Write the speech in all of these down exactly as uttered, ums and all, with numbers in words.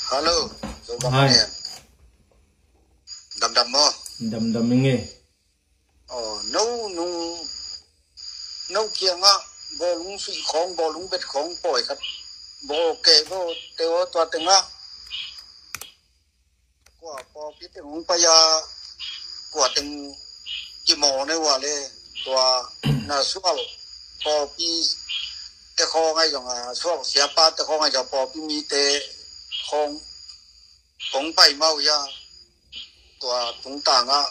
Hello, Zo Gam Hai. Hian. Damdam maw? Damdam ing e. Aw, no nung, no kiangah bawlung suih khawng, bawlung bet khawng pawi khat. Bawl kei bo, te aw tua tengah. Kua pawlpi teng hong pai a, kua teng kimawl ne ua le, tua na sual pawlpi te khawng ai zong a, sual siapa te khawng ai zong pawlpi mi te khawng hong pai mau ia, tua tungtangah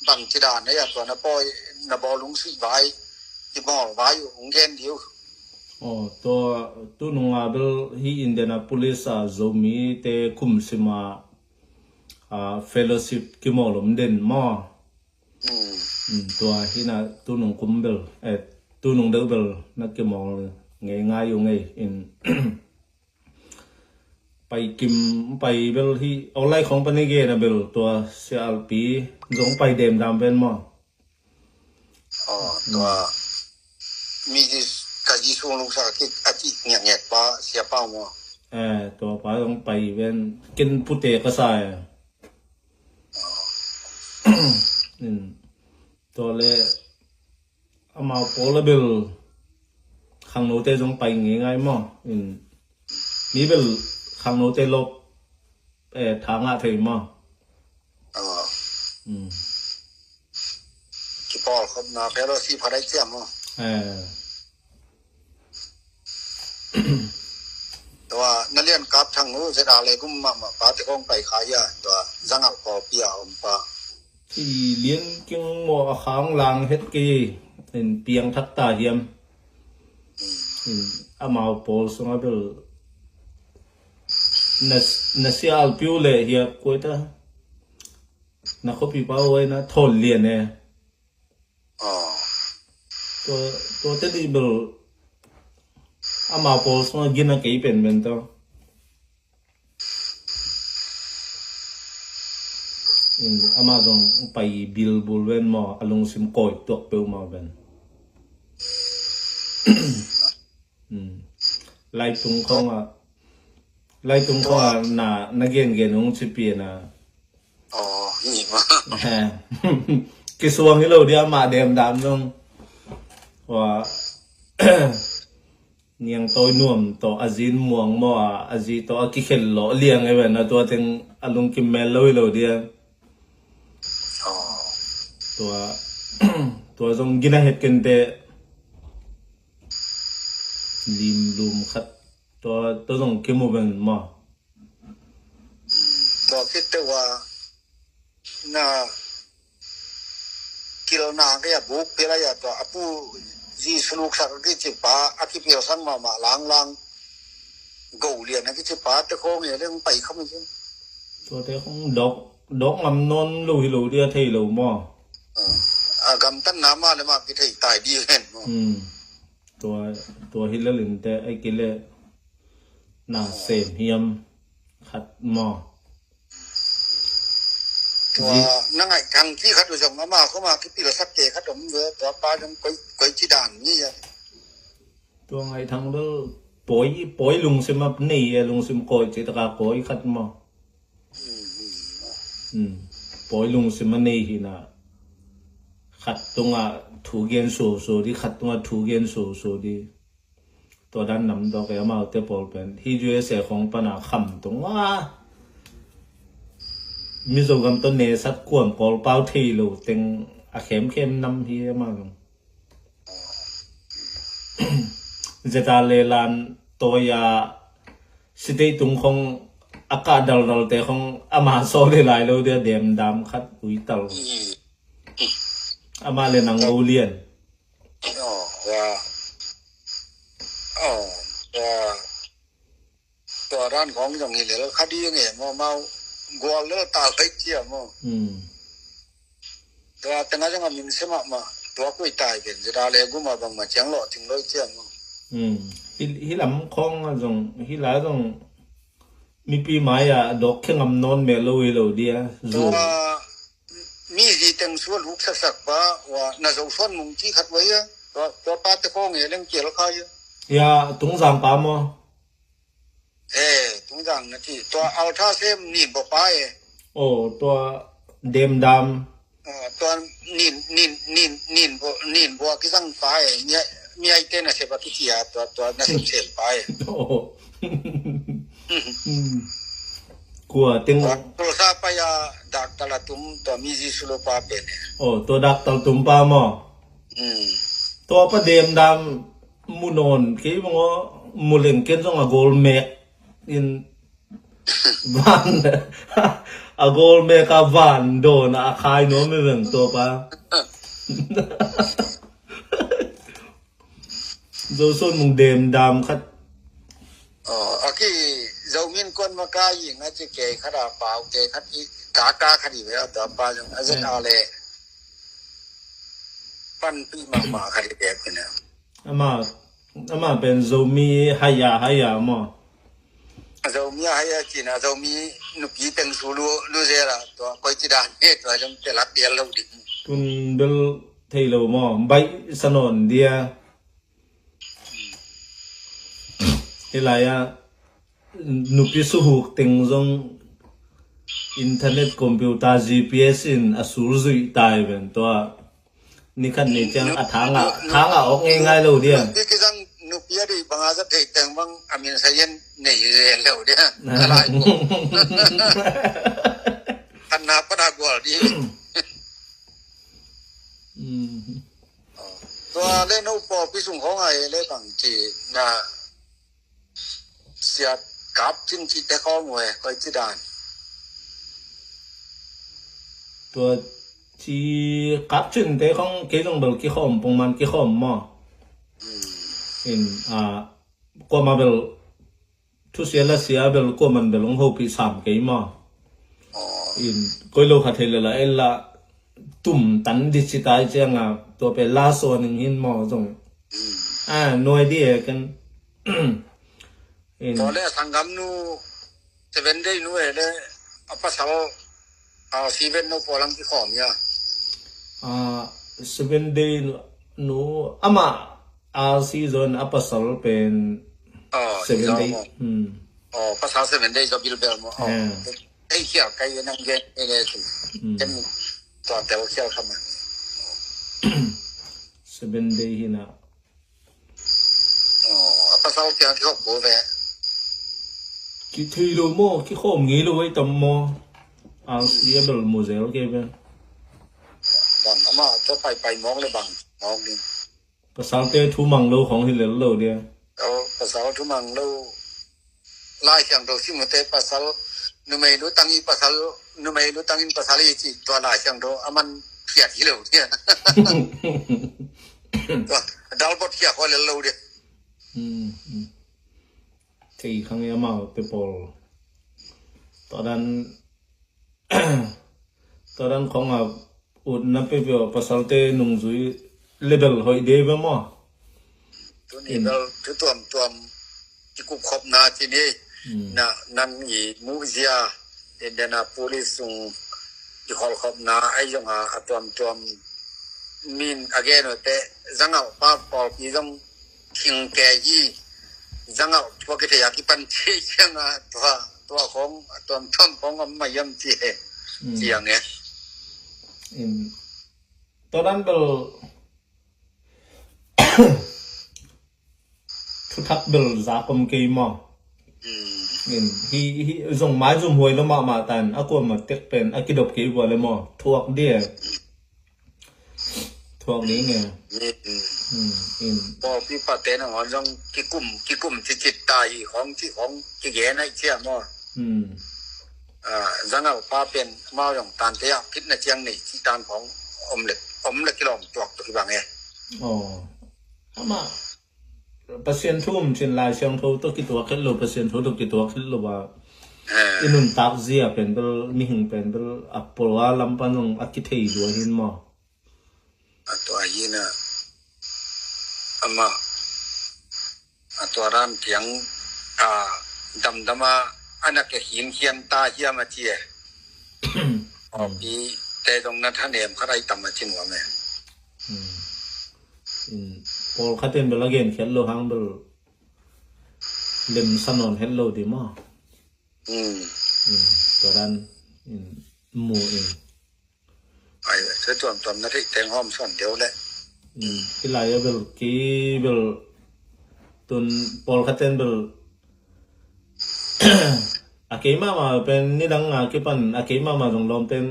bang ci dan ai a, tua na pawi, na bawlung suih vai, kimawl vai uh hong gen diu. Aw, tua tunung a bel hi Indianapolis a Zomi te kum sima, a, fellowship kimawl om den maw? Mm. Mm, tua hi na tunung kum bel, eh, tunung deuh bel na kimawl ngei ngai uh ngei in. Pai kim, pai bel hi online khawng pan i gen a bel tua sialpi zong pai dem dam ven maw? Aw, tua mi Jes-, ka Jesu lungsa a ki, a ki ngiat ngiat pa siapa maw? Eh, tua pa zong pai ven ken pute ka sa e. In, tua le amau pawl a bel khangnote zong pai ngei ngai maw? In, mi bel khangnote lop, eh, tha ngah thei maw? Aw. Mm. Kipawl khopna fellowship khat ai ciam maw? Eh. Tua na lian kap thang uh zet a le gum mahmah pa te kong pai kha ia, tua zangal pawlpi a om pa. Hi lian king maw a khang lang het kei in piang thak ta hiam? In amau pawl sung a bel na, na sialpiu le hia kuai ta na khopi pa uai na thol lian e. Aw. Tua, tua te di bel ama pawl sung a gina kei pen pen ta. In ama zong pai bilbul ven maw, a lungsim kawi tuak peuh maw ven. Mm. Laitung khawng a, laitung khawng a na, na gen gen ung ci pian a. Aw, hi ma. Kisuang hi lo dia mah dem dam zong. Wa, niang tawi nuam tawh a zin muang maw a, a zi tawh a kikhel lawh liang e ven a, tua teng a lungkim mel lo hi lo dia. Aw. Tua, tua zong gina het kente lim lum khat tua, tua zong kimu ven maw? Tua khit teuh a na kilna kei a buk pia lai a tua a pu Jesu luksak a kici pa a kipilsak mahmah langlang go lian a kici pa te khawng e leng pai kham hi. Tua te khawng dawk, dawk ngam nawn lo hi lo dia thei lo maw? A gamtatna mah le mah kithei tai di hen maw? Hmm. Tua, tua hi lel in te ai kile na sem hiam khat maw? Tua na ngaih thang ci khat uh zong ama khoma kipilsak ke khat om ve, tua pa zong koi, koi ci dan ni a. Tua ngaih thang bel pawi, pawi lungsim a nei e, lungsim kawi ci taka kawi khat maw? Hmm. Pawi lungsim a nei hi na khat tunga thu gen suausuau di, khat tunga thu gen suausuau di. Tua dan nam tawk e amaute pawl pen hi U S A khawng pana kham tunga Mizo gam tawh nesat kuam kawl pau thei lo teng a khemkhem nam hi amau. Zeta le lan toya sitei tung khawng a kah daldal te khawng ama saw le lai lo dia dem dam khat uital. Ama le nang lo lian. Aw, wa. Aw, wa. Tua dan khawng zong hi lel kha ding e maw, mau gual lel ta lai cia maw. Hmm. Tua tengah zong a min se mahmah tua kuai tai ken zeta le guma bangmah ciang lawh ting loi cia maw. Hmm. Hi, hi lam khawng a zong, hi lai zong mipi mai a dawk khe ngam nawn mel lo hi lo dia. Tua mi hi teng sual huk saksak pa wa na zo suan mung ci khat wa ia. Tua, tua pa te khawng e leng kial kha ia. Ya, Tungzang pa maw? Eh, Zang na ci, tua altar sem nin bua pa e. Oh, tua dem dam. Oh, tua nin, nin, nin, nin bua, nin bua kizang pa e. Mia, mia ite na sep a kici a, tua, tua na sep sem pa e. Oh. Hmm. Kua teng. Tua, tua sa pa ya, daktal a tum, tua mi Jisu lo pa pen e. Oh, tua daktal tum pa maw. Hmm. Tua pa dem dam mu nawn kei bang aw, mu leng ken zong a gol mek in van a gol mek a van dawn a khai nuam e veng tua pa. Zosuan mung dem dam khat. Oh, a ki Zomi in kuan maka ying a ci kei khat a pau kei khat i kaka khat i ve a tua pa zong a zek a le panpih mahmah khat i ve a pi na. Ama, ama pen Zomi haya, haya maw. Zomi a haya cina, Zomi nupi teng su lu, lu zela, tua koi ci dan he, tua zong te lak dial lo ding. Tun bel thei lo maw, baih sa nawn dia. Hilai a nupi suhuk teng zong internet, computer, G P S in a sul zuih tai ven tua. Ni khat ni ciang a thang a, thang a awk ngei ngai lo dia. Nupi kizang nupi a dei bang a zat thei teng bang a min sa yen nei zel lo dia. Ka lai ko. Kan na pa da gual di. Mm. Tua le no pawlpi sung khawng a e le bang ci na siat kap cin ci te khawng we koi ci dan. Tua ci kap cin te khawng kei zong bel kikhawm pongman kikhawm maw. Mm. In a kuama bel thusia lasia bel kuaman bel hong hopih sam kei maw. Oh. In koi lo kha thei lala ella tum tan di ci tai cianga tua pe la so ning hin maw zong. Mm. Ah, no idea kan. In. Tua le a sanggam nu Seven Day nu e le a pasal a Seven no polang ki khawm ya. Ah, Seven Day nu, nu ama R C zon a pasal pen. Oh, Seven Day. Hmm. Oh, pasal Seven Day zo bilbel mo. Oh. Eh. Ei khial kai nang gen ei le tu. Hmm. Ken tua tel khial kama. Seven Day hina. Oh, a pasal kia ki hok bo ve. Ki thei lo mo, ki khom ngei lo ei tam mo. Ang si a bel mo zel ke ve. Bang ama to pai pai mong le bang mong ni. Pasal te thu mang lo khong hi lel lo dia. Oh, pasal thu mang lo. Lai Siangtho sim te pasal numei lu tang i pasal numei lu tang in pasal i ci tua Lai Siangtho a man phiat hi lo dia. Tua dal bot phiat kho lel lo dia. Hmm, hmm. Thei khang i amau te pawl. Tua dan Tua dan khong a utna peuhpeuh a pasalte nungzui level hoih dei ve maw? Tuni bel thu tuamtuam kikup khopna ci ni. Hmm. Na nan i muhzia Indianapolis sung kikhol khopna ai zong a, a tuamtuam min a gen uh teh zangauh pa pawlpi zong thing ke hi zangauh tua kithei a kipan ci ciang a tua tua khong a tuamtuam khong om mai hiam ci he. Hmm. Ciang e. In tua dan bel thuthak bel za kom kei maw? Hmm. In hi hi zong mai zum huai lo mahmah tan a kuamah tek pen a kidop kei vua le maw? Thuak dia. Thuak ding e. Pawlpi pate nangawn zong kikum kikum cicit ta hi khong ci khong kigen aih cia maw? Zangauh pa pen mau zong tante ah kitna ciang nei ci tan khong om le om le kilawm tuak tuk hi bang e. Aw. Amah Pasian thu um cin Lai Siangtho tawh kituak het lo, Pasian thu tawh kituak het lo a i nuntak zia pen bel mihing pen bel a pol a lam pan zong a kithei lua hin maw? A tua hi na amah a tua ran kiang a damdam a a na ke hin hian ta hiam a ci e. Aw pi te zong na thanem khat ai tam a ci nuam e. Pawlkhat in bel a genkhiat lo hang bel lemsa nawn het lo ding maw? Tua dan in mu in. Ai, se tuamtuam na theih teng hawm sawn deuh leh. Hih lai a bel kei bel tun pawlkhat ten bel a kei mahmah pen nidang a kipan a kei mahmah zong lawmten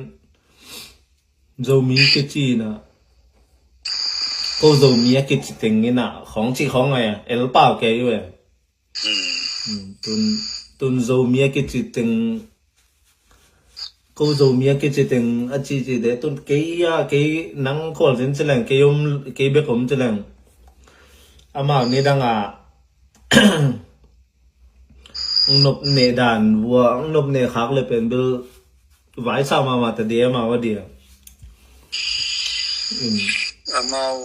Zomi kici na ko Zomi a kici teng ina khawng ci khawng ai a el pau kei uh e. Tun, tun Zomi a kici teng ko Zomi a kici teng a cici de tun kei a kei nang khualzin ci leng kei om kei bek om ci leng amau nidang a nop neh dan vua nop neh khak le pen bil vaisa mahmah ta dia mau a dia. Amau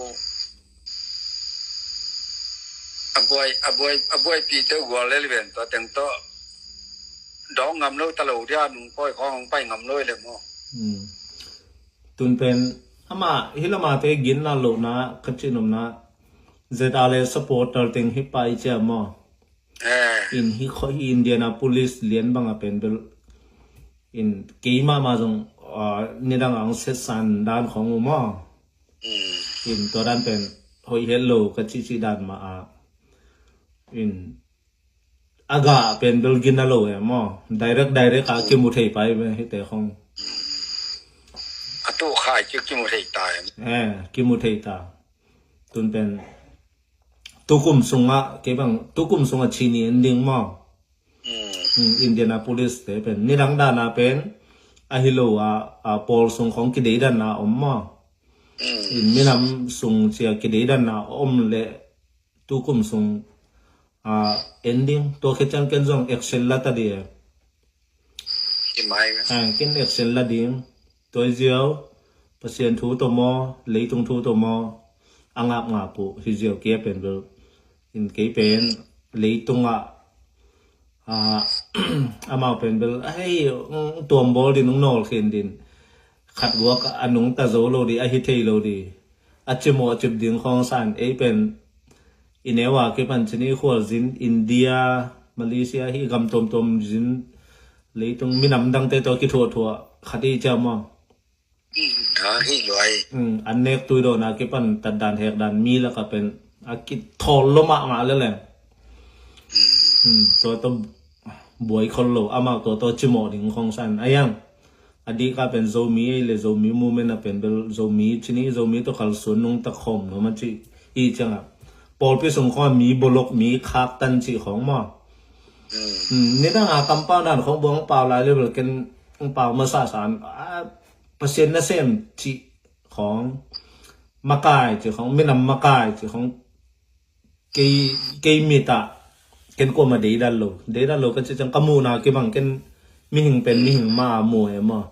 a buai a buai a buai pi te gual le liven tua teng tawh dawng ngam lo ta lo dia nung pawi khawng hong pai ngam lo le maw? Tun pen ama hi lama te gin na lo na ka cin om na zet a le supporter teng hi pai cia maw? In hi kho hi Indianapolis lian banga pen bel in kei mahmah zong nidang ang setsan dan khong uh maw? In tua dan pen hoih het lo ka cihcih dan mah a in a gah pen bel gina lo e maw? Direct direct a kimu thei pai ve hite khong. A tu khai ki kimu thei ta e. Kimu thei ta. Tun pen tukum sungah kei bang tukum sungah chini en ding maw? Indianapolis te pen nidang dana pen a hi lo a pawl sung khong kideidanna om maw? In minam sung cia kideidanna om le tukum sung en ding tua khit ciang ken zong action la ta di e. Ken action la ding tua ziau Pasian thu tawh maw leitung thu tawh maw a ngap ngap uh hi ziau kia pen bel in kei pen leitungah amau pen bel hei tuam bawl din ung nawl khin din khat guak a nungta zo lo di a hi thei lo di a cimawh a cip ding khawng san ei pen i neu a kipan cin i khual zin India Malaysia hi gam tuamtuam zin leitung minam dangte tawh kithuahthuah khat i ciam maw? An nek tuidawna kipan tatdan hekdan mi laka pen a kithawl lo mahmah leleng. Tua tawh buai khol lo amau tua tawh cimawh ding khong san a yang a dihka pen Zomi ei le Zomi movement a pen bel Zomi cini Zomi tawh kalsuan nungtak khawm nuam a cih i cianga pawlpi sung khong a mi bolok mi khaktan cih khong maw? Nidang a kampau dan khong buang pau lai le bel ken pau masa san Pasian nasem cih khong makai cih khong minam makai cih khong kei kei mit ah ken kuama deidan lo deidan lo ka cih ciang ka muhna kibang ken mihing pen mihing ma mu e maw?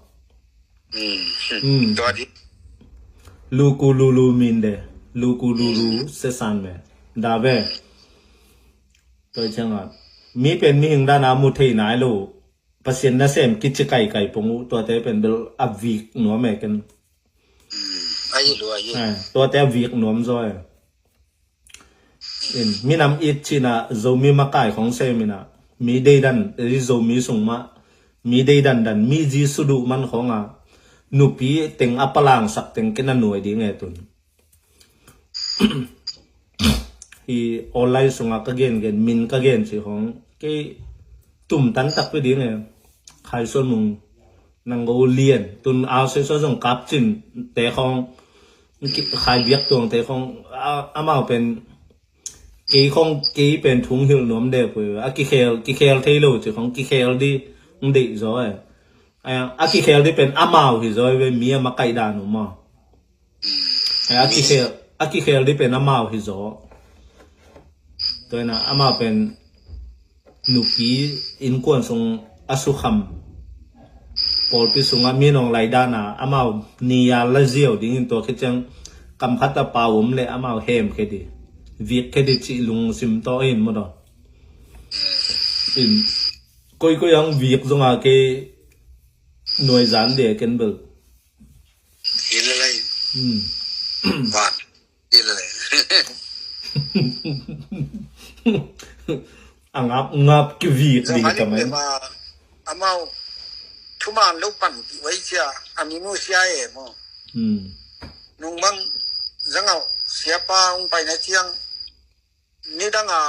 Luku lulu min de luku lulu sesan me da ve. Tua ciangah mi pen mihing dana mu thei nai lo Pasian nasem kici kaikai pong uh tuate pen bel a vik nuam e ken. Tuate a vik nuam zaw e. Minam it cina Zomi makai khong sem ina mi deidan ri Zomi sung mah mi deidan dan mi ji suduh man khonga nupi teng a palangsak teng kena nuai ding e tun. Hi online sunga ka gen gen min ka gen ci hong kei tumtan takpi ding e. Khai suan mung nang go lian tun a soi soi zong kap cin te khong khai biak tuang te khong amau pen kei khong kei pen thung hilh nuam de pui a kikhel kikhel thei lo ci khong kikhel di ng deih zaw e. A kikhel di pen amau hi zaw e ve mi a makaih dan uh maw? A kikhel a kikhel di pen amau hi zaw. Tua ina amau pen nupi innkuan sung a sukham pawlpi sungah minawng lai dana amau ni a la ziau dingin tua khit ciang kam khat a pau om le amau hem khe di vik khe di cih lungsim tawh in maw daw. In koikoi ang vik zonga kei nuaizan dia ken bel. Hilelai. Van. Hilelai. A ngap ngap kivik ding kamai. Amau thuman lo panpih uh ei cia, a mi nu sia e maw. Hmm. Nung bang zangau siapa hong paina ciang nidang a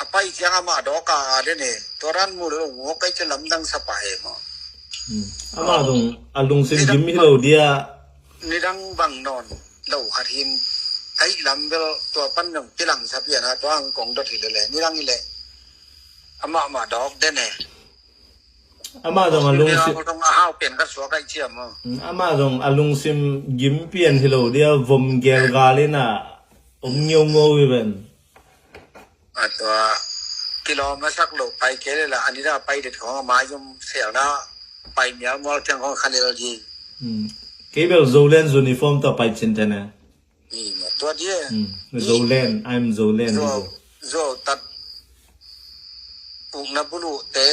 a pai ciang amah dawka a den e. Tua dan mu lo ngawk kai cia lamdang sapa e maw. Hmm. Amah zong a lungsim gim hi lo dia. Nidang bang nawn lo khat hin, aih lam bel tua pan nong kilang sa pian a tua ang kong dot hi lele nidang hi le. Amah mah dawk den e. Amah zong a lungsim, a hau pen ka suak ai ciam maw. Amah zong a lungsim gim pian hi lo dia, vom gelgal in a om ngiongio hi ven. A tua kilawm a sak lo pai kei le la, a nidang a pai det khong a mai zom selna pai mial mual tiang khong kha lel hi. Hmm. Kei bel Zoland uniform tawh pai cin tene. Tua dia. Hmm. Zoland, I'm Zoland. Zo, zo tat ukna bulu te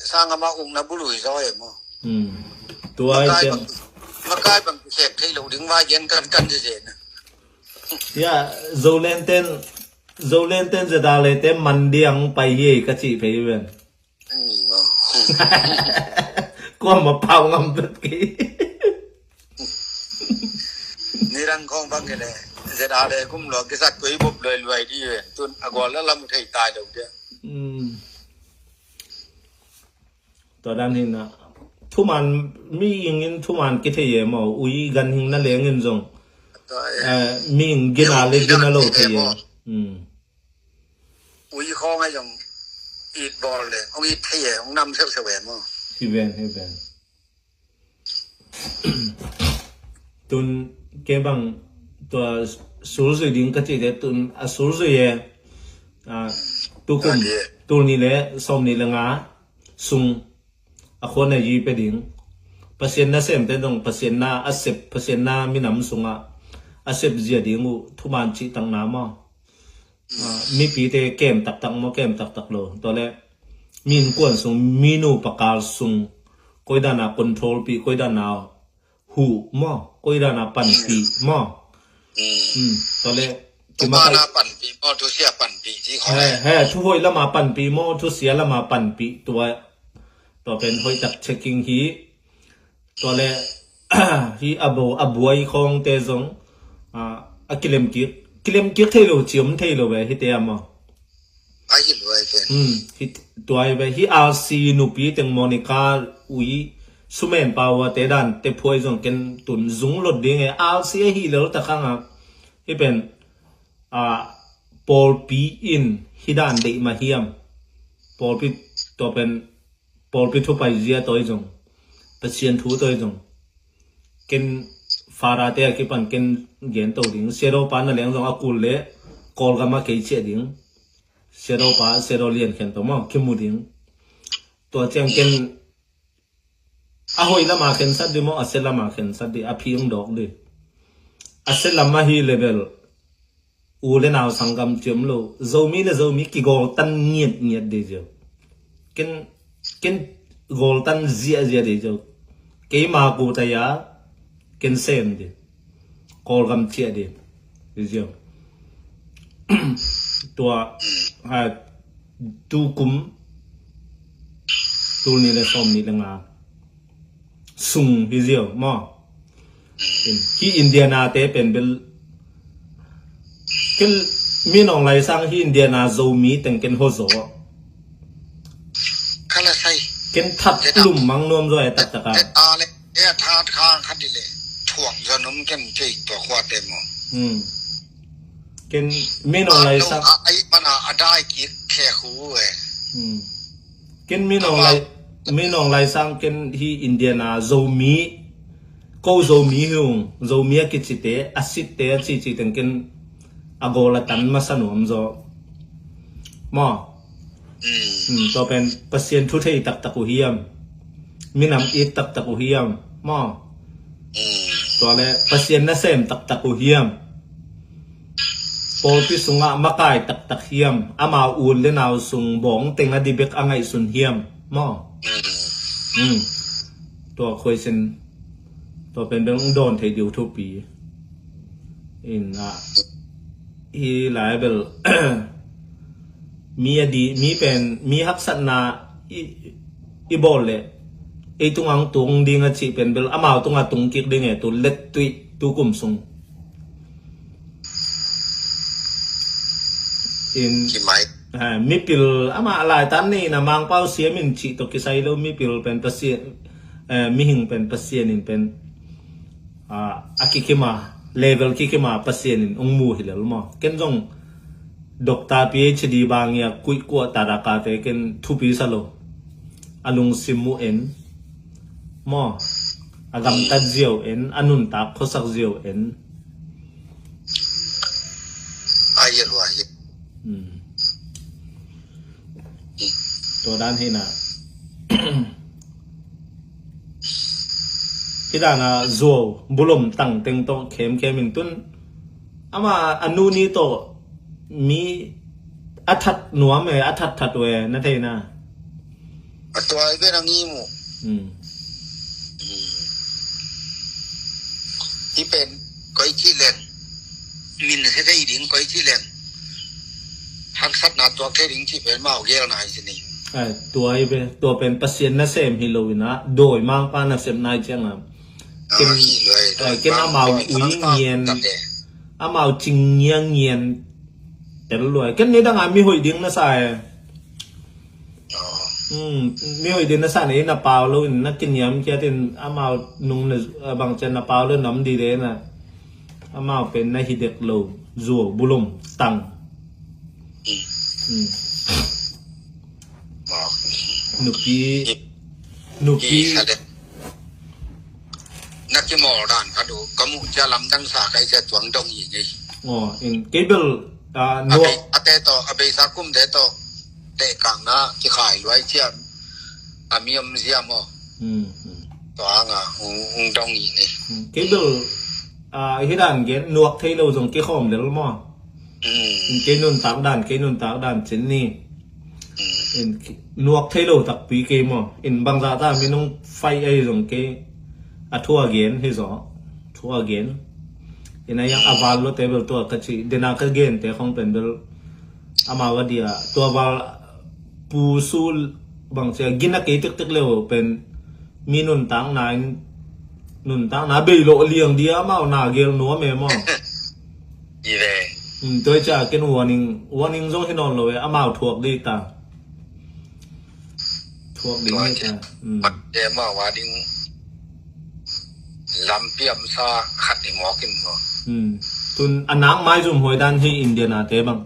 sang ama ukna bulu i zo e maw. Hmm. Tua i makai bang, makai bang kisek thei lo ding vai gen kan kan je je na. Ya, Zoland ten, Zoland ten zeda le te man diang pai hi ka ci pei ven. Kua ma pau ngam dot kei. Nidang khong bang kene zeda le kum lo kisak koi bop loi loi di ve. Tun a gol la lam thei tai lo dia. Hmm. Tua dan hin a thuman mi ing in thuman kithei e maw, ui gan hing na leng in zong. Tua e. Eh, mi ing gina le gina lo thei e. Hmm. Ui khong a zong it bol le, ong it thei e, ong nam seu seu e maw. Hi ven, hi ven. Tun ke bang tua sulzui ding ka cih te tun a sulzui e. Ah, tukum, tul ni le sawm ni le nga sung a khuan a yi pe ding. Pasian na sem te dong, Pasian na a sep, Pasian na minam sungah a sep zia ding uh thuman cih takna maw. Ah, mipite kem taktak maw, kem taktak lo. Tua le mi innkuan sung, mi nu pakal sung, koidana control pih, koidana huh maw, koidana panpih maw. Hmm. Tua le kimakai panpih maw, thusia panpih ci khong. He, he, thu hoih lama panpih maw, thusia lama panpih, tua, tua pen hoih tak checking hi. Tua le hi a bo a buai khawngte zong, ah, a kilemkik, kilemkik thei lo, ciom thei lo ve hite a maw. Ahi luai ken. Hmm, hi, tua hi ve, hi R C nupi teng Monica ui sumen paua te dan te phuai zong ken tun zung lot ding e, R C ahi lel takhang a. Hi pen, ah, pawlpi in hi dan deih ma hiam. Pawlpi tua pen pawlpi thu paizia tawi zong, Pasian thu tawi zong, ken Father te a kipan ken gen to ding. Shadow pa na leng zong a kul le Kawlgam a kei ciah ding. Shadow pa, Shadow Lian khen to maw, kimu ding. Tua ciang ken a hoih lama khensat dih maw, a sia lama khensat dih, a phi ong dawk dih. A sia lam ahi le bel u le nau sanggam ciam lo, Zomi le Zomi kigawltan ngiatngiat dih ziau. Ken, ken gawltan ziahziah dih ziau. Keima ku taya ken sem dih. Kawlgam ciah dih ziau. Tua, ha, tukum, tul ni le sawm ni le nga sung hi ziau maw. Hi Indiana te pen bel ken mi nong lai sang hi Indiana Zomi teng ken ho zo. Kala sai. Ken that lum mang nuam zo e taktak a. Te ta le e that khang khat di le thuang zo num ken kei tua khua te maw. Hmm. Ken mi nong lai sang ai mana a dai ki khe khu e. Hmm. Ken mi nong lai, mi nong lai sang ken hi Indiana Zomi, ko Zomi hi ung, Zomi a kicite, a sitte a cici teng ken a gawl a tan masa nuam zaw. Maw. Hmm, tua pen Pasian thu thei taktak uh hiam. Minam it taktak uh hiam. Maw. Tua le Pasian nasem taktak uh hiam. Pawlpi sungah makai taktak hiam, ama u le nau sung bawng teng a di bek a ngaihsun hiam maw. Hmm. Tua khuaisin tua pen beng dawn thei diu thupi. In a hi lai bel mi a di, mi pen mi haksatna i i bawl leh ei tungah hong tung ding a cih pen bel amau tungah tung kik ding e, tu let tuih tu kum sung. In, kimai. Eh, mipil amah laitan nei na Mangpau siam in cih tawh kisai lo, mipil pen Pasian, eh, mihing pen Pasian in pen, ah, a kikima, level kikima Pasian in ung mu hi lel maw. Ken zong Doctor PhD bang ia kuih kuah tarakate ken thupi sa lo. A lungsim uh en maw, a gamtat ziau en, a nuntak khuasak ziau en. Ai, a lua hi. Hmm. Tua dan hi na. Hi dan a zuau bulom tang teng tawh khemkhem in tun ama a nu ni tawh mi a that nuam e, a that that ve na thei na. A tua i pen a ngi mu. Hmm. Hi pen koi ci leng min se thei ding, koi ci leng haksatna tuak thei ding ci pen mau gel nai si ni. Ai, tua i pen, tua pen Pasian nasem hi lo ina, dawi mangpa nasem nai ciang a. Ah, ken, hi lo ai, ai, ken amau ui ngian, amau cing ngian ngian tel luai. Ken ni dang a mi hoih ding na sa e. Hmm, mi hoih din na san ei na pau lo in na kiniam kiat in amau nung na, a bang cian na pau lo nam di de na. Amau pen na hi dek lo, zuau bulom tang. Hmm. Nupi, nupi. Na kimawl dan ka duh, ka muh cia lamdang sa kai cia tuang dong i ngei. Aw, in kei bel, ah, a nuak bei, a te tawh, a beisa kum te tawh teh kang na kikhai luai cia a mi om zia maw. Hmm, hmm. Tua nga hung, hung dong i ngei. Hmm, kei bel, ah, hi dan gen nuak thei lo zong kikhawm lel maw. Hmm. In kei nuntak dan, kei nuntak dan cin ni. Hmm. In ki-, nuak thei lo takpi kei maw. In bangzah ta min hong fai ei zong kei a thu a gen hi zaw. Thu a gen. In a yang a val lo te bel tua ka ci. Dena ka gen te khong pen bel amau a dia. Tua val pu sul bang cia gin a kei tektek leu pen mi nuntak na in, nuntak na bei lo liang dia amau na gel nuam e maw. I ve. Hmm, tua i cia ken warning, warning zong hi nawn lo e, amau thuak dih ta. Thuak dih hi ta. Hmm. Mat e amau a ding lampi am sa khat i mawk in maw. Hmm. Tun a nak mai zum huai dan hi India na te bang.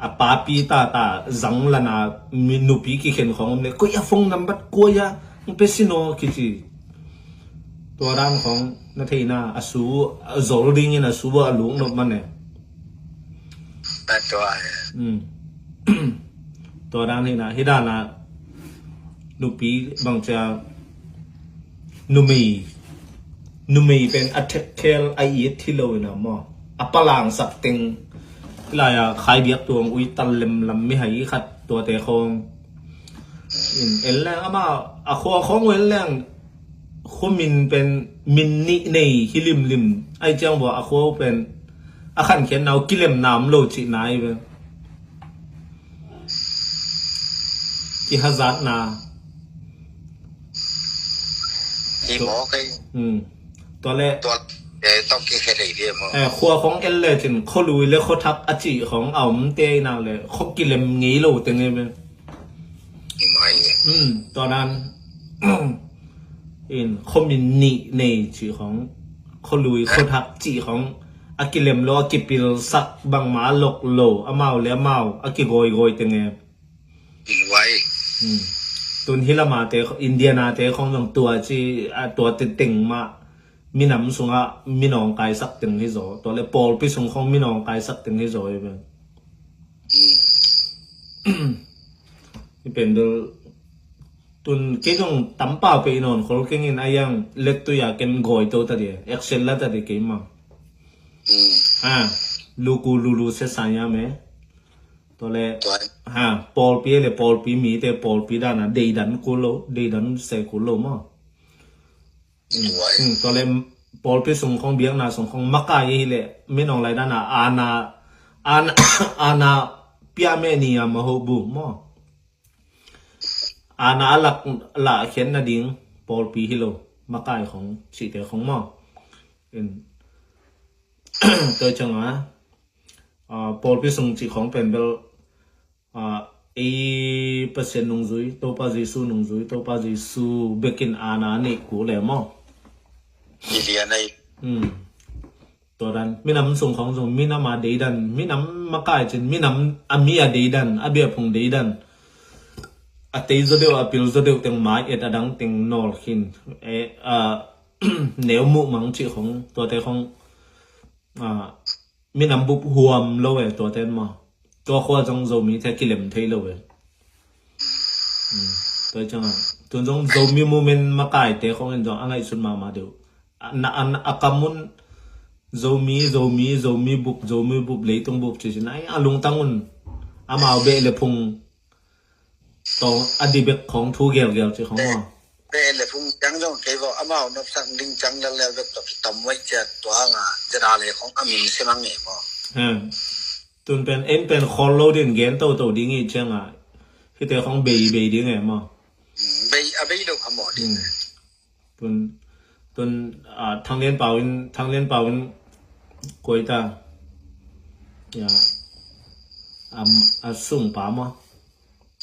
A papi tata zang lana mi nupi kikhen khong om le, koi a phone number koi a hong pe sino kici. Tua dan khong na theina a su, a zol dingin a su a lung nop man e. Tua e. Hmm. Tua dan hi na, hi dan a nupi bang cia numei, numei pen a thekkhel a it hi lo ina maw. A palangsak teng. Hi lai a khai biak tuang ui tal lemlam mi hai khat tuate khong. In en leng ama a khua khong en leng khuamin pen min nih nei hi limlim. Ai ciang bua a khua pen a khankhiatna uh kilemna om lo cihna hi pen. Kihazatna. Hi maw kei. Hmm. Tua le. Tua, eh, tawh kikhe lei dia maw. Eh, khua khong el le cin khualui le khuathak a cih khong a om te ina le khua kilem ngei lo te ngei pen. Hi mai. Hmm, tua nan. In khuamin nih nei cih khong khualui khuathak cih khong a kilem lo, a kipilsak bangmah a lok lo, amau le amau a kigawigawi teng e. In vai. Hmm. Tun hi lama te, India na te khong zong tua ci, a, tua te teng mah minam sungah minawng kaisak teng hi zaw. Tua le pawlpi sung khong minawng kaisak teng hi zaw hi pen. Hmm. Hi pen bel tun kei zong tampau pe i nawn khol keng in a yang let tu ya ken gawi to ta di, action la ta di kei mang. Hmm. Ha, luku lulu se sa ya me. Tua le, ha, pawlpi le pawlpi mi te pawlpi dan a deidan kul lo, deidan se kul lo maw. Hmm, tua le pawlpi sung khong biakna sung khong makai hi le minawng lai dan a ana, ana, ana pia me ni a maho bu maw. Ana a lak lah khian nading pawlpi hi lo, makai khong cihte khong maw. In, tua cianga, ah, pawlpi sung cih khong pen bel, ah, ei Pasian nungzui, Topa Jesu nungzui, Topa Jesu bekin ana neih kul e maw. Milian ai. Hmm. Tua dan, minam sung khong zong, minam a deidan, minam makai cin, minam a mi a deidan, a biaphung deidan. A tei zaw deuh, a pil zaw deuh teng mai et, a dang teng nawl khin. E, a, neu muh mang cih khong, tuate khong, a, minam bup huam lo e, tuate maw. Tua khua zong Zomite kilem thei lo e. Hmm, tua cianga, tun zong Zomi movement makaite khong in zong a ngaihsut mahmah deuh. A, na, a, a kam un Zomi, Zomi, Zomi bup, Zomi bup, leitung bup ci cin ai a lungtang un. Amau beh le phung tawh a di bek khong thu gelgel ci khong maw. Beh le phung ciang zong kei vaw amau nopsak ding ciang lel lel bek tawh kitom wai cia tua nga zeda le khong a min sim ang e maw. Hmm. Tun pen, en pen khol lo din gen toto ding i cianga. Hite khong bei, bei ding e maw. Hmm, bei, a bei lo a maw ding. Hmm. Tun, tun, ah, Thang Lian Pau in, Thang Lian Pau in koi ta. Ya. Am, a sung pa maw.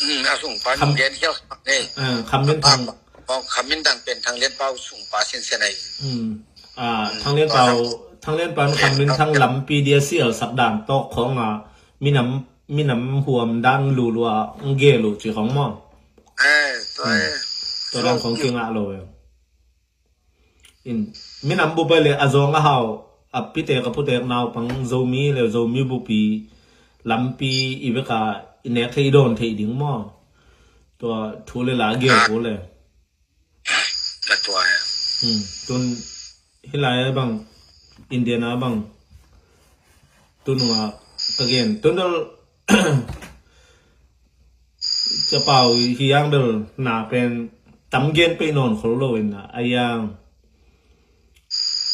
Hmm, a sung pa. Kham, gen hial ne. Ah, Kham Min Thang. Oh, Kham Min Thang pen Thang Lian Pau sung pa sin sin ai. Hmm. Ah, hmm, Thang Lian Pau, Thang Lian Pau, Kham Min Thang lampi dia sial sak dan tawh khong a, minam, minam huam dan lulua nge lu ci khong maw. Eh, tua, hmm, eh. Tua dan khong kingah lo e. In, minam bup a le a zong a hau, a pitek a putek naupang Zomi le Zomi bupi lampi i beka i nek thei i dawn thei ding maw. Tua thu le la gel ko le. Ka tua e. Hmm, tun hilai a bang, Indiana bang. Tununga ka gen. Tun dal Capau hi ang bel na pen tam gen pei nawn khol lo in a, a yang,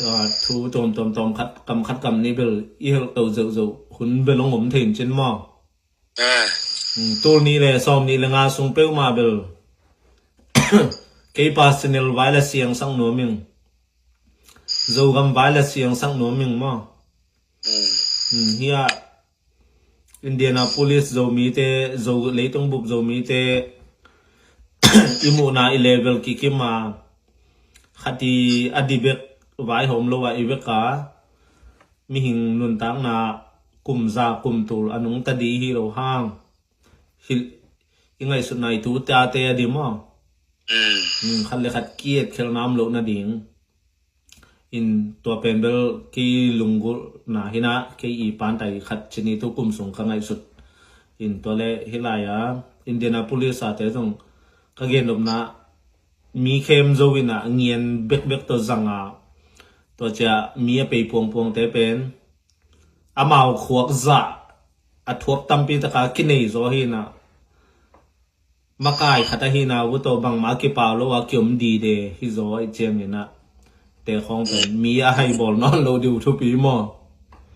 ah, thu tom tom tom khat kam khat kam ni bel i hel to zeu zeu hun bel ong om thei in cin maw. Ah. Hmm, tul ni le sawm ni le nga sung peuhmah bel kei personal vai la siang sang nuam ing. Zogam vai la siang sang nuam ing maw. Hmm. Hmm, hi a Indianapolis Zomite, Zo, leitung bup Zomite, i muhna i level kikim a, khat i a di bek vaihawm lo a i vek a, mihing nuntakna kum za kum tul a nungta di hi lo hang. Hi, i ngaihsutna i tu tate a di maw. Mm. Mm, khat le khat ki et khelna om loh nading. In tua pen bel kei lunggulhna hi na, kei i pantai khat cin i tu kum sung ka ngaihsut. In tua le hi lai a, Indianapolis a te zong ka gen lopna mi khem zo in a ngian bekbek tawh zang a. Tua cia mi a pei puangpuang te pen amau khuak zah a thuak tampi taka kinei zaw hi na. Makai khat ahi na, vuto bangmah a kipau lo a kiom dide hi zaw i ciangin a, te khawng pen mi a hai bawl nawn lo diu thupi maw?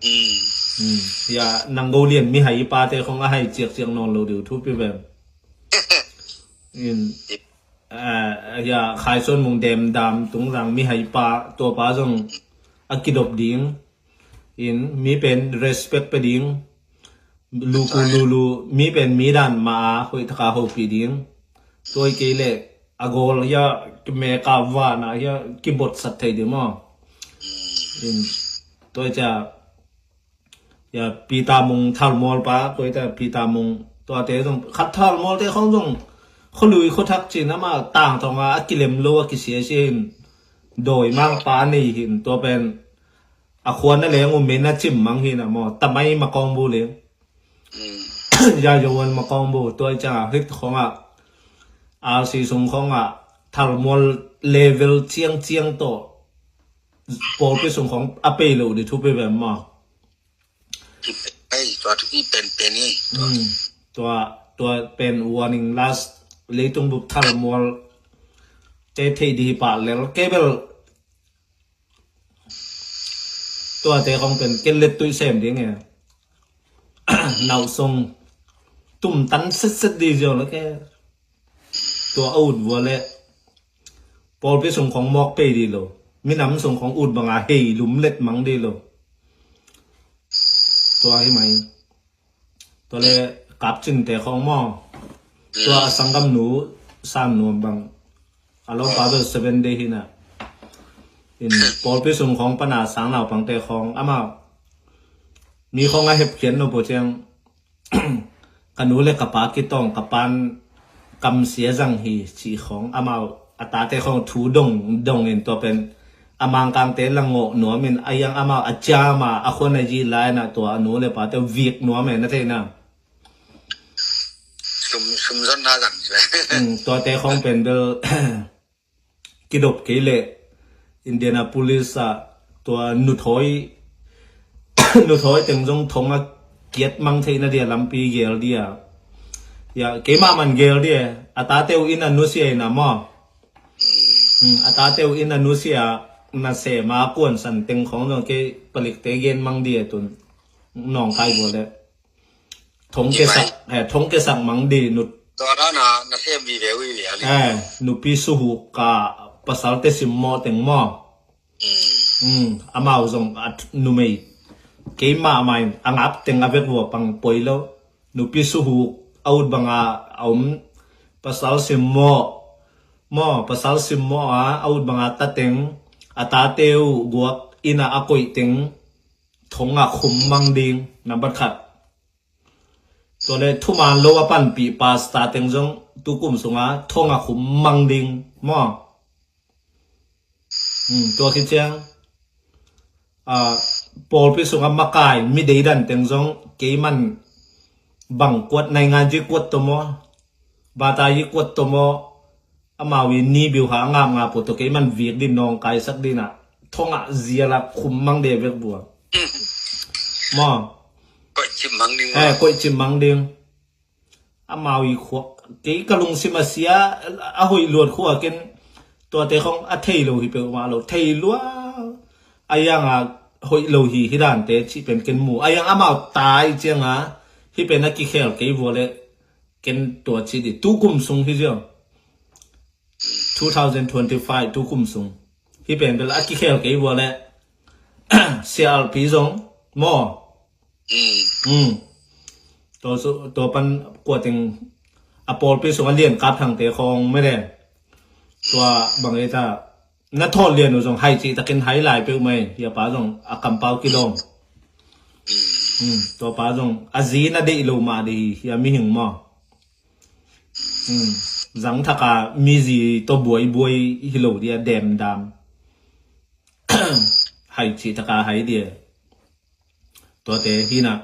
Mm. Mm. Ya, nang go lian mi hai pa te khawng a hai ciakciak nawn lo diu thupi ven. In, ah, ya, Khai Suan Mung Dem Dam Tung Zang mi hai pa, tua pa zong a kidop ding. In, mi pen respect pe ding. Luku lulu, mi pen mi dan ma a, hoih taka hopih ding. Tua i kei le, a gol hia, ki meka vana hia, ki botsat thei ding maw. In, tua i cia, ya, Peter Mung thalmual pa, tua i cia Peter Mung, tua te zong, khat thalmual te khong zong, kholui khothak cin ama, tang thong a, a kilem lo, a kisia sia in, doi mang pa nei hin, tua pen, a khuan a leng u men a cim mang hi na maw, tamai ma kawng bu leng. Mm. Ya yo wan ma kawng bu, tua i ciang a hit khong a, R C sung khong a, thalmual level ciang ciang tawh, pawlpi sung khong a pei lo di thupi ve maw. Ei, tua thupi pen pen hi. Mm. Tua, tua pen warning last, leitung bup thalmual, te thei di hi pa lel, kei bel, Tuate kong pen ken let tuih sem ding e. Nau song tum tan set set di zio lo ke. Tua a ut vua le pawlpi sung khong mawk pei dih lo. Minam sung khong ut banga hei lumlet mang dih lo. Tua hi mai. Tua le kapcinte khong maw. Tua a sanggamnu San Nuam bang a lawmpa bel seven day hi na. In pawlpi sung khong pana sang naupangte khong amau mi khong a hepkhiat no po ciang ka nu le ka pa kitawng ka pan kamsia zang hi ci khong amau a tate khong thu dong dong in tua pen a Mangkangte langawh nuam in a yang amau a ciama a khuan a yi lai na tua a nu le pate vik nuam e na theina. Sum sum zon na zang ci. Tuate khong pen bel kidop kei leh Indianapolis ah tua nuthawi nuthawi teng zong thong a kiat mang theihna dia lampi gel dia. Ya keimah man gel dia a tate uh in a nusia in a maw. A tate uh in a nusia na sema kuansan teng khong zong kei palikte gen mang dia tun nawngkai gua le. Thong kesak, eh, thong kesak mang di nut. Tua dana na sem vive ui ve ali. Eh, nupi suhuk ka pasalte simmawh teng maw. Mm, amau zong at numei keimah main a ngap teng a vek vua pang poi lo. Nupi suhuk a ut banga a um pasal simmawh maw pasal simmawh a a ut banga ta teng a tate uh guak ina a koih teng thong a khum mang ding nambat khat. Tua le thuman lo a panpih pasta teng zong tukum sunga thong a khum mang ding maw. Tua khi ciang pawlpi sunga makai mideidan teng zong keiman bang kuat naingan ji kuat tomaw bata ji kuat tomaw. Amau i ni biu ha ngap ngap pu to keiman vik din nawngkaisak dinah thongah ziala khum mang de vek bua. Maw? Koihcim mang ding. Eh, koihcim mang ding. Amau i khuak kei ka lungsim a sia a hoih luat khua ken tuate khong a thei lo hi peuhmah lo thei lua. A ianga hoih lo hi hi dante cih pen ken mu a iang amau tai cianga hi pen a kikhel kei vua le. Ken tua ci di tukum sung hi ziau. Two thousand twenty-five tukum sung hi pen bel a kikhel kei vua le. Sialpi zong maw. Tua pan kuating a pawlpi sung a lian kap thangte khawng mede. Tua bang ei ta na thawl lian uh zong hai cih takin hai lai peuh mai hi a pa zong a kampau kilawm. Tua pa zong a zi na deih lo mah dih hi a mihing maw. Zang thaka mizi tawh buaibuai hi lo dih a demdam. Hai cih taka hai dih a tuate hinah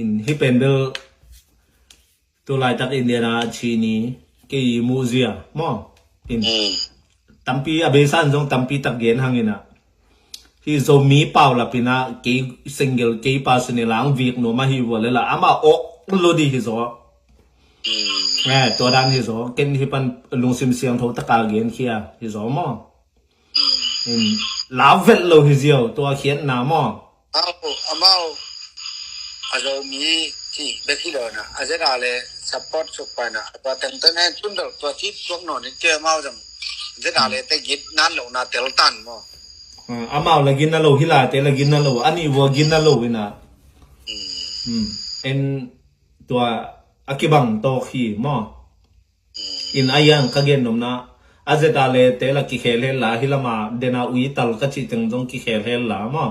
in hi pen bel. Tu laitak Indiana a chini kei muhzia maw. In tampi a beisan zong tampi tak gen hanginah hi Zomi paulapinah kei single kei pa sunilang vik nuam ahi vua lela ama awk ludi hi zaw. Eh, tua dan hi zaw ken hi pan lungsim siangtho taka gen khia hi zaw maw. Lau velh lo hi ziau tua khiatna maw. Amau a Zomi cih bek hi lo na a zeda le support suk pai na a tua tengte na en tun lo tua cih tuak nawn in kei amau zong zeda le te git nan lo na tel tan maw. Amau la gin na lo hi la te la gin na lo a nih vua gin na lo ina. En tua a kibang tawk hi maw. In a iang ka gen nomna a zeta le te la kikhel hel la hi lama dena ui tal ka cih teng zong kikhel hel la maw.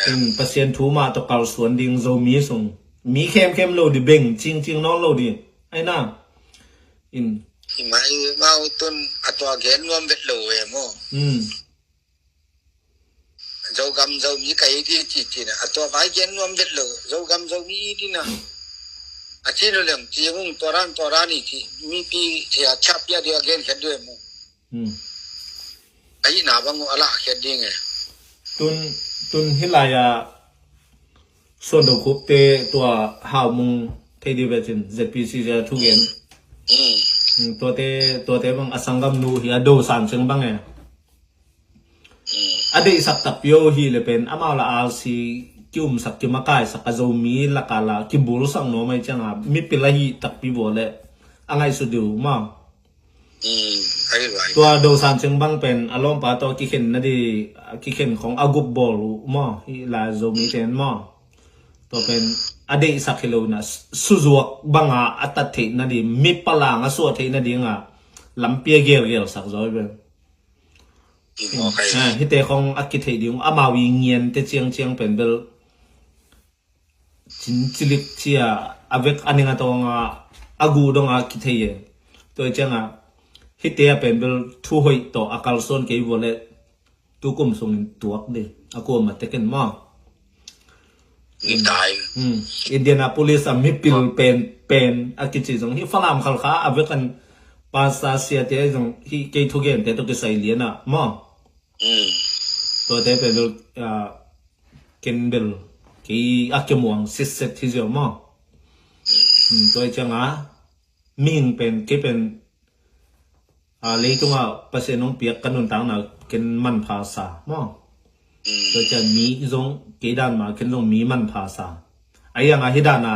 In Pasian thu mah tawh kalsuan ding Zomi sung mi khemkhem lo di beng cingcing nawn lo di aina. In i mai mau tun a tua gen nuam vet lo ve maw. Zogam Zomi ka hi ding ci cina a tua vai gen nuam vet lo. Zogam Zomi i dina a ci nu leng ci hung tua ran tua ran i ci mipi thia chap ya dia gen khet due mu. A hi na bang a la khet ding e. Tun tun hi lai a suan do khup te tua hau mung thei di ve cin Z P C Z thu gen. Tuate tuate bang a sanggam nu hi a do san seng bang e. A deihsak takpi aw hi le pen amau la alsi kiumsak kimakaisak a Zomi laka la kibulsak nuam ai cianga mipil ahi takpi vua le a ngaihsut diu maw. Mm, ai vai. Tua Do San Cing bang pen a lawmpa tawh kikhen na di, kikhen khong a gup bawl uh maw, hih lai Zomi ten maw. Tua pen a deihsak hi lo na, suzuak banga a tat theih na di, mi palang a suah theih na dinga lampi a gelgel sak zaw hi pen. Hite khong a kitheih ding, amau i ngiante ciangciang pen bel cin cilik cia a vek a ning a tawnga a guh donga kithei e. Tua cianga hite a pen bel thu hoih tawh a kalsuan kei vua le tukum sungin tuak di a kuama tekin maw. Indianapolis a mipil pen pen a kici zong hi Falam Khalkha a vekan pasa siate zong hi kei thugente tawh kisai liana maw. Tuate pen bel ken bel kei a kimuang sitset hi ziau maw. Tua cianga mihing pen kei pen a leitungah Pasian hong piak ka nuntakna ken manpha sa maw. Tua ciang mi zong kei dan ma ken zong mi manpha sa. A ianga hi dana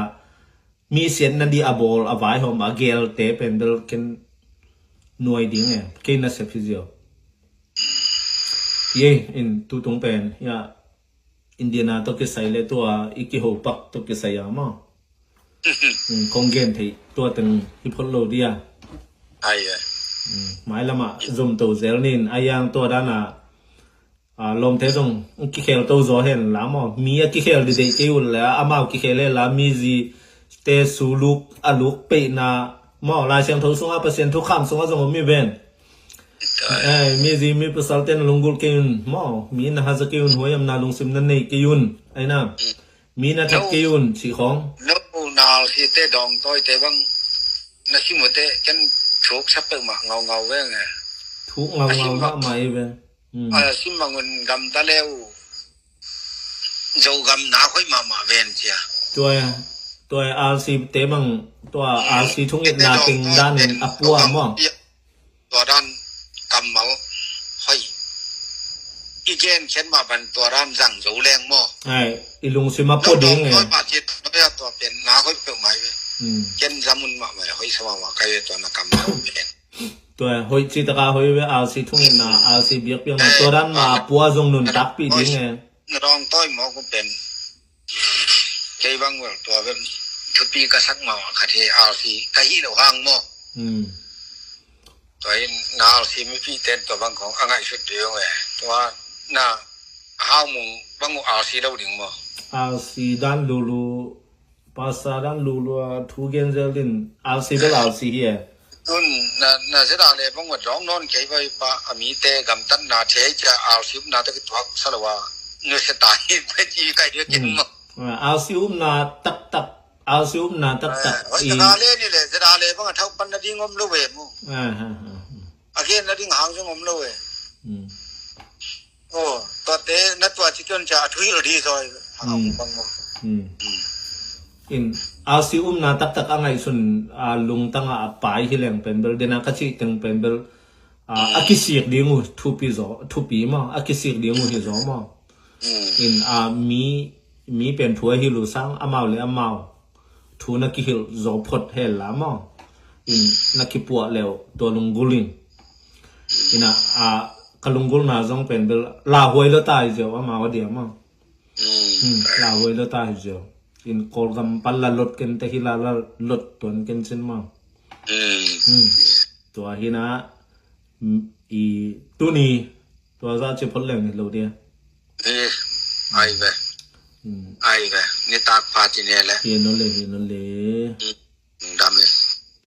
mi siatna di a bawl a vaihawm a gelte pen bel ken nuai ding e, kei nasep hi ziau. Ye in tutung pen ya Indiana tawh kisai le tua i kihopak tawh kisai a maw. Kong gen theih tua teng hi phot lo dia. Mai lamah zomto zel nin a iang tua dana lawmte zong kikhel to zaw hen la maw. Mi a kikhel di deih kei un le amau kikhel hen la mi zi te su luk a luk peihna maw. Lai Siangtho sungah Pasian thukham sungah zong om mi ven. Mi zi mi pasal ten lunggulh kei un maw, mi na haza kei un, huaihamna lungsim na nei kei un, aina mi na that kei un cih khong. No nal hi te dawng tawi te bang na sim uh te ken thuk sa peuhmah ngaungau veng e. Thuk ngaungau mahmah i veng. A sim bang un gamta le uh. Zogam na hoih mahmah ven cia. Tua tua RC te bang tua RC thungetna teng danin a pua maw. Tua dan kammal hoih i gen khen mah ban tua dan zang zo leng maw. Ai i lungsim a pua ding e. Tua pen na hoih peuh mai ve. Ken zamun mah mai hoih sa mahmah kai ve tua na kammal pen. Tua hoih citaka hoih ve RC thungetna RC biakpiakna tua dan ma a pua zong nuntakpih ding e. Na dawng tawi maw ku pen. Kei bang wel tua bem thupi ka sak ma khat hi RC ka hi lo hang maw. Tua in na RC mipi ten tua bang kong a ngaihsut ding e. Tua na a hau mung bang uh RC lo ding maw. RC dan lulu pasa dan lulu a thu gen zel din RC bel RC hi e. Tun na na zeda le bang wa dong non kei bai pa a mi te gamtan na the ja RC um na te ki tuak sa lo wa. Nu se ta hi pe ji kai de kin maw. RC um na tak tak RC um na tak tak. Oi i na le ni le zeda le bang a thau pan na ding om lo we mu. A gen na ding hang zong om lo we. Aw tuate na tua ci kion ca a thuhilh di zawi. In RC umna taktak a ngaihsun a lungtanga a pai hi leng pen bel dena ka cih teng pen bel a kisik ding uh thupi zaw thupi maw a kisik ding uh hi zaw maw. In a mi mi pen thu a hilh uh sang amau le amau thu na kihilh zaw phot hel la maw. In na kipuah leuh tua lunggul in. Ina a ka lunggulna zong pen bel lauhuai lo ta hi ziau amau a dia maw. Lauhuai lo ta hi ziau. In Kawlgam pan la lot ken te hi la la lot tuan ken cin maw. Tua hina i tuni tua za ci phot leng hi lo dia. Ai ve. Ai ve. Ni tak pha ci ne le. Hi no le hi no le. Dam e.